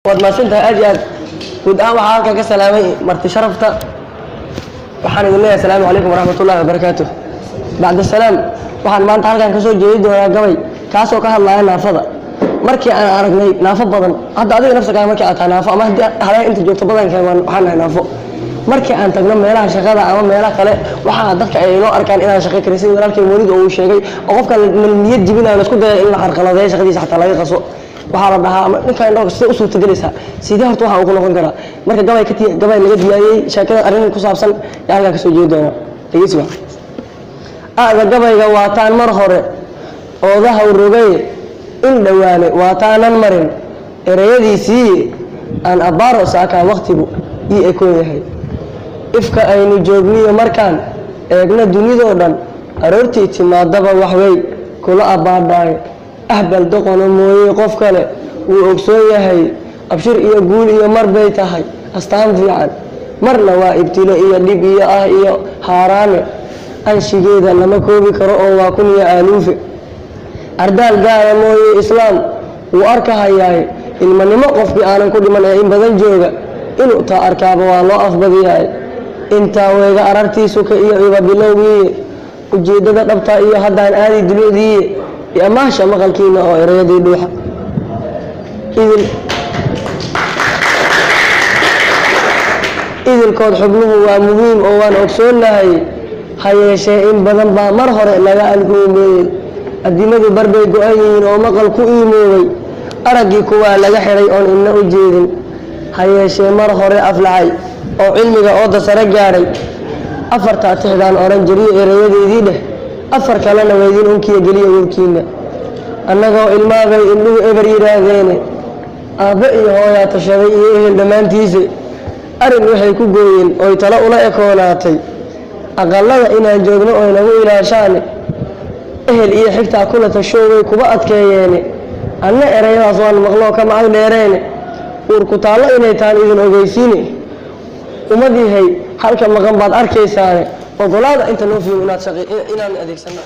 Waad mahadsantahay aad iyo aad. Guud ahaan waxaa halkan ka salaamay marti sharafta. Waxaan idin leeyahay asalaamu calaykum waraxmat ullahi wabarakaatuh. Bacda salaam, waxaan maanta halkan kasoo jeedi doonaa gabay kaasoo ka hadlaya naafada. Markii aan aragnay naafo badan, hadda adiga nafsakaaga markii aad tahay naafo ama haddii habeen inta joogto badanka waxaan nahay naafo. Markii aan tagno meelaha shaqada ama meelaha kale, waxaa dadka ay inoo arkaan inaan shaqo karin, sida walaalkay Mawlid oo uu sheegay, oo qofka la niyad jibinayo, la isku daya in la carqaladeeyo shaqadiisa, xataa laga qaso. Waxaa la dhahaa ama ninkan indhoolka sidee u suurtagelaysaa, sidee horta waxa uu ku noqon karaa? Marka gabay ka gabay laga diyaariyey sheekada arrin ku saabsan yaa halkan kasoo jeedi doonaa. Dhegeysi waa a'da gabayga waataan mar hore oodahaw rogay in dhowaane waataanan marin ereyadiisii aan abbaaro saakaa waqtigu ii ekoon yahay. Ifka aynu joogniyo markaan eegno dunidoo dhan, aroortii timaadaba waxwey kula abbaadhaaye. Ahbal doqono mooyey qof kale wuu ogsoon yahay, abshir iyo guul iyo mar bay tahay astaan fiican, marna waa ibtilo iyo dhib iyo ah iyo haaraane. Anshigeeda lama koobi karo oo waa kun iyo aaluufe. Ardaal gaara mooye islaam wuu arkahayaay, ilmanimo qofkii aanan ku dhiman ee in badan jooga inuu taa arkaaba waa loo afbadiyaay. Intaa weega arartiisuka iyo ciba bilowgiiye, ujeeddada dhabta iyo haddaan aadi dulucdiiye iyo amaasha maqalkiina oo erayadii dhuuxa idil idilkood. Xubnuhu waa muhiim oo waan ogsoonnahay, ha yeeshee in badan baa mar hore laga alkuumeeyey. Addimadu barbay go-an yihiin oo maqal ku iimoobay, araggii kuwaa laga xidhay oon inna u jeedin, ha yeeshee mar hore aflacay oo cilmiga ooda sare gaadhay. Afartaa tixdaan odhan jiriyo erayadeydii dheh, afar kalena weydiin unkiya geliya warkiina. Annagoo ilmaabay indhuhu eber yidhaahdeene, aabbe iyo hooyaa tashaday iyo ehel dhammaantiise. Arrin waxay ku gooyeen oy talo ula ekoonaatay aqallada inaan joogno oy nagu ilaashaane. Ehel iyo xigtaa kula tashooway kuba adkeeyeene, anna erayadaas waan maqloo ka macag dheereene. Uurku taallo inay tahan idin ogeysiine, ummadiihay halka maqan baad arkaysaane. Ogolaada inta noo fiyo inaad shaqe inaan adeegsano.